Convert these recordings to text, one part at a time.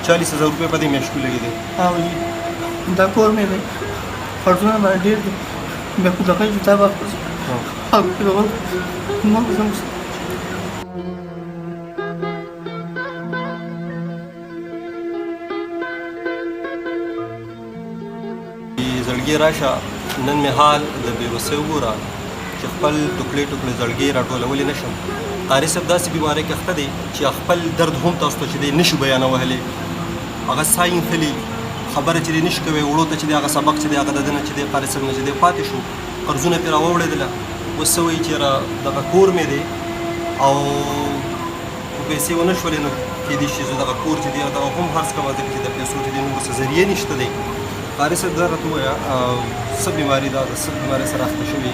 40,000 روپۍ په دې میاشت کې لګېدې؟ او جی، دا کور مې دی، قرضونه باندې ډېر دي، بیا خو دغه کتاب اخلم. موږ زموږ زړګی راشه، نن مې حال د بې وسۍ وګوره چې خپل ټوکلې ټوکلې زړګی راټولولی نه شم. قاري صاحب داسې بیمارۍ کې اخته دی چې خپل درد هم تاسو ته چې دی نشي بیانولی. هغه ساه یې نښلي، خبره چې دی نشي کوی، وړو ته چې دی هغه سبق چې دی هغه د ده نه چې دی قاري صاحب نه چې دی پاتې شو، قرضونه پرې راووړېدله. اوس څه وایي چې یاره دغه کور مې دی او پیسې ونه شولې، نو کېدای شي زه دغه کور چې دی دغه هم خرڅ کړم، ځکه چې د پیسو چې دی نور څه ذریعه نشته دی. قاري صاحب، دا راته ووایه څه بیماري ده، د څه بیمارۍ سره اخته شوې؟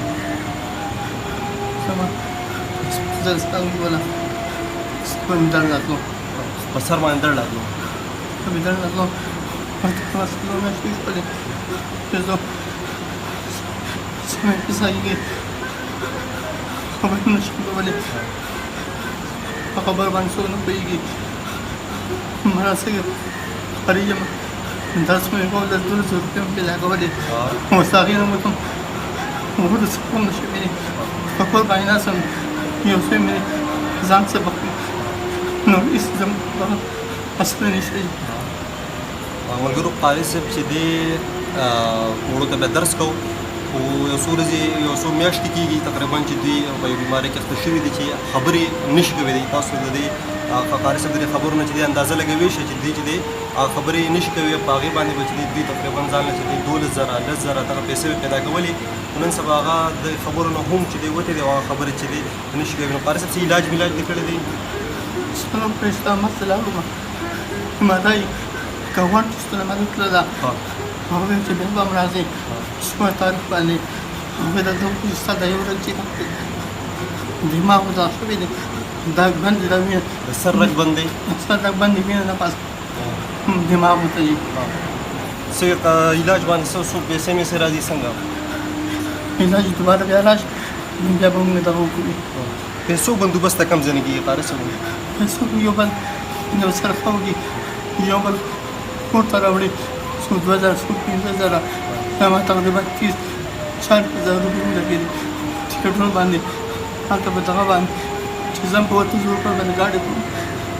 زما درد راتلو. په سر باندې درد راتلو؟ مې درد راتلو، څلور میاشتې وشولې چې زه سمې پیسې خبرې نه شم کولی، په خبر باندې څوک نه پوهېږي. مراسم خارج یم، درس مې کول، د 12,000 روپۍ مې پیدا کولې، اوس هغې نه مو ورته څه هم نه شي ویلي. په کور باندې ناست یم، یو څه مې ځان څه بخښي، نو هېڅ زموږ دغه مسله نشته. ملګرو، قاري صاحب چې دی وړو ته بیا درس کوو، خو یو څو ورځې، یو څو میاشتې کېږي تقریبا چې دوی په یو بیمارۍ کې اخته شوي دي چې خبرې نه شي کولی. تاسو د دې قاري صاحب د دې خبرو نه چې دی اندازه لګوی شئ چې دوی چې دی هغه خبرې نه شي کوي. په هغې باندې به چې دی دوی تقریبا ځان له چې دی 12,000، 10,000 دغه پیسې به پیدا کولې، خو نن سبا هغه د خبرو نه هم چې دی وتی دی او هغه خبرې چې دی نه شي کوي. نو قاري صاحب، څه علاج ملاج دې کړی دی؟ ستونو پرېشته مسله لاړم، مدای کوان چې ستونه مده تلله، هغه ویل چې بیا به هم راځې څومره تاریخ باندې. هغوی دلته وکړو چې ستا دا یو رګ چې دماغ دا شوی دی، دا بند دی، دا وینه د سر رګ بند دی. سر رګ بند دی، وینه نه پاس دماغ ته ځي. څه علاج باندې څه څو پیسې مې سره راځي څنګه؟ علاج دوباره بیا راشي، بیا به موږ دغه وکړو. پیسو بندوبست کوم ځای نه کېږي قاري صاحب؟ پیسو یو بل یو سره وکړي، یو بل کور ته راوړي، څو 2,000، څو 5,000. ما تقریبا 30-40,000 روپۍ ولګېدې ټکټونو باندې، هلته په دغه باندې چې ځم په ورته زور پر باندې ګاډي کوم،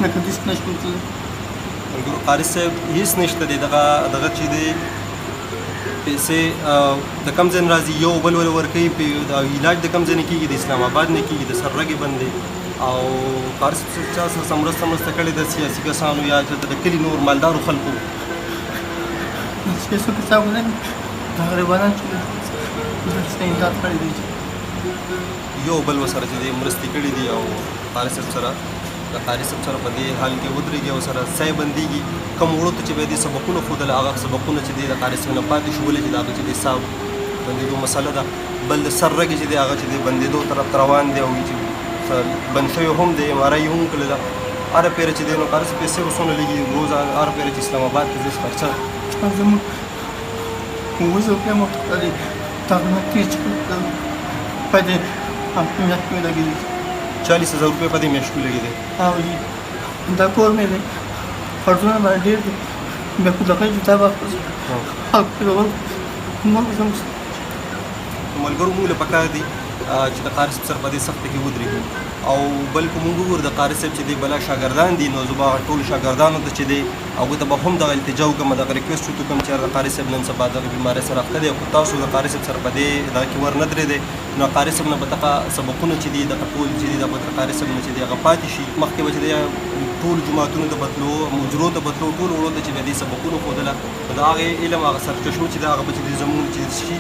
لکه داسې نه شم تللی. ملګرو، قاري صاحب هېڅ نشته دی، دغه دغه چې دی پیسې د کم ځای نه راځي، یو بل ول ورکوي. د علاج د کم ځای نه کېږي؟ د اسلام آباد نه کېږي، د سر رګې بند دی. او قاري صاحب، چا سره مرسته مرسته کړې ده، سیاسي کسانو یا چېرته د کلي نور مالدارو خلکو؟ سیاسي کسانو نه، دا غریبانان چې درسته امداد کړی دی. یو بل ورسره چې دی مرستې کړې دي او قاري صاحب سره، د قاري صاحب سره په دې حال کې ودرېږي او سره ساه بندېږي. کوم وړو ته چې به دې سبقونه ښودل، هغه سبقونه چې دی د قاري صاحب نه پاتې شو، ولې چې د هغه چې دی ساه بندېدو مسله ده. بل د سر رګې چې دی هغه چې دی بندېدو طرف ته روان دی او چې بند شوی هم دی، ایم آر آی هم وکړله. هره پېره چې دی نو قاري صاحب پیسې به څونه لګي روزه، هره پېره چې اسلام آباد ته ځې خرچه؟ زموږ 7,000 روپۍ مو تللې، تقریبا 30 په دې میاشت کې لګېدې. 40,000 روپۍ په دې میاشت کې لګېدې؟ او جی، دا کور مې دی، قرضونه باندې ډېر دي، بیا خو دغه کتاب اخلم. موږ زموږ ملګرو، موږ له پکار دي چې د قاري صاحب سره په دې سخته کې ودرېږو. او بل که موږ وګورو د قاري صاحب چې دی بلا شاګردان دي، نو زه به هغه ټولو شاګردانو ته چې دی هغوی ته به هم دغه التجا وکړم، دغه ریکویسټ ورته وکړم چې یاره د قاري صاحب نن سبا دغه بیمارۍ سره اخته دی، خو تاسو د قاري صاحب سره په دې دغه کې ور نه درېدئ، نو قاري صاحب نه به دغه سبقونه چې دي، دغه ټول چې دي، دغه تر قاري صاحب نه چې دی هغه پاتې شي. مخکې به چې دی ټول جوماتونو ته به تلو، حجرو ته به تلو، ټولو وړو ته چې به دې سبقونو ښودله، نو د هغې علم هغه سرچشمه چې ده هغه به چې دی زموږ چې شي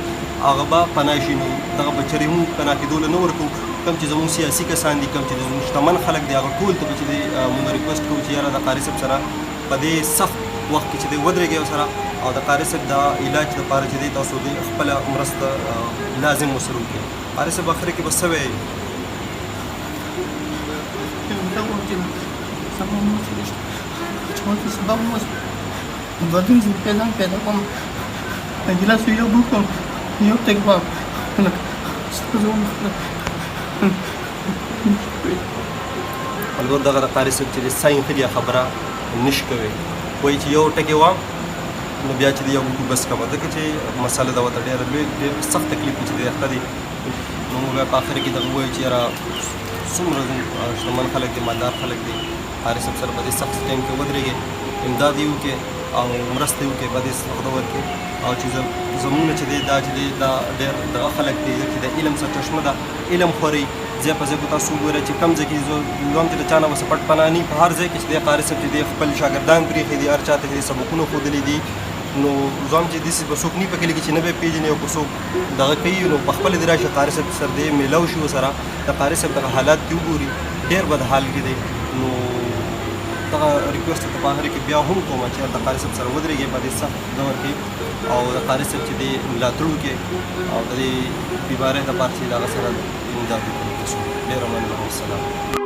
هغه به پناه شي. نو دغه به چېرې موږ پناه کېدو له نه ورکوو. کوم چې زموږ سیاسي کسان دي، کوم چې زموږ شتمن خلک دي، هغه ټول ته به چې دی موږ ریکویسټ کوو چې یاره د قاري صاحب سره په دې سخت وخت کې چې دی ودرېږئ سره او د قاري صاحب د علاج لپاره چې دی تاسو دې خپله مرسته لازم ورسره وکړئ. قاري صاحب، اخر کې به څه وایئ؟ 2-3 روپۍ ځان پیدا کوم، ګیلاس یو بوکم یو تکباب ملګرو، دغه د قاري صاحب چې د ساین خلي خبره نشي کوي. وایي چې یو ټکی وام نو بیا چې دی یو ګوټو بس کوه، ځکه چې مسله دا ورته ډېره لوی ډېر سخت تکلیف کې چې دی اخته دی. نو موږ بیا په آخر کې دغه ووایو چې یاره څومره زموږ شتمن خلک دي، مالدار خلک دي، قاري صاحب سره په دې سخت ټایم کې ودرېږي، امداد یې وکړي او مرسته یې وکړي په دې سخت دور کې. او چې زمونږ چې دی دا چې دی دا ډېر دغه خلک دي چې د علم سرچشمه ده، علم خوري ځای په ځای. که تاسو وګورئ چې کوم ځای کې ځوان چې د چا نه به څه پټ پناه نه، په هر ځای کې چې دی قاري صاحب چې دی خپل شاګردان پرېښي دي، هر چا ته چې سبقونه ښودلي دي. نو ځوان چې داسې به څوک نه په کلي کې چې نه به یې پېژني او که څوک دغه کوي نو په خپله دې راشي قاري صاحب سره دې میلاو شي، ورسره د قاري صاحب دغه حالات دې وګوري، ډېر بد حال کې دی. نو دغه ریکویسټ ته په آخر کې بیا هم کوم چې د قاري صاحب سره ودرېږي په دې سخت دور کې او د قاري صاحب چې دی ملاتړ وکړي او د دې بیمارۍ دپاره چې د هغه سره امداد وکړي. تاسو ډېره مننه، والسلام.